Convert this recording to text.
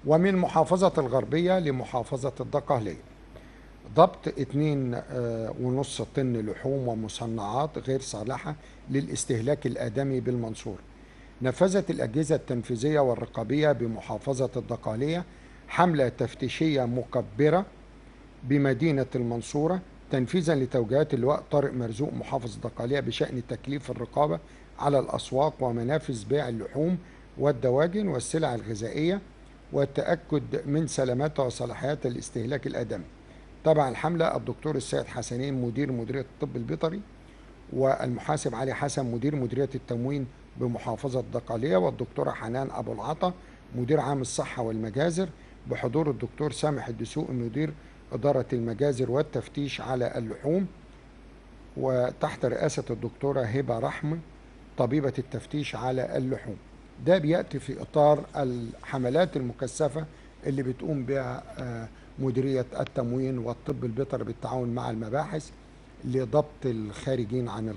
ومن محافظة الغربية لمحافظة الدقهلية. ضبط 2.5 طن لحوم ومصنعات غير صالحة للاستهلاك الآدمي بالمنصورة. نفذت الأجهزة التنفيذية والرقابية بمحافظة الدقهلية حملة تفتيشية مكبرة بمدينة المنصورة تنفيذا لتوجيهات اللواء طارق مرزوق محافظ الدقهلية بشأن تكليف الرقابة على الأسواق ومنافذ بيع اللحوم والدواجن والسلع الغذائية والتأكد من سلامتها وصلاحيات الاستهلاك الآدمي. تبع الحملة الدكتور السيد حسنين مدير مديرية الطب البيطري، والمحاسب علي حسن مدير مديرية التموين بمحافظة الدقهلية، والدكتورة حنان أبو العطا مدير عام الصحة والمجازر، بحضور الدكتور سامح الدسوقي مدير إدارة المجازر والتفتيش على اللحوم، وتحت رئاسة الدكتورة هبة رحمة طبيبة التفتيش على اللحوم. ده بيأتي في إطار الحملات المكثفة اللي بتقوم بها مديرية التموين والطب البيطري بالتعاون مع المباحث لضبط الخارجين عن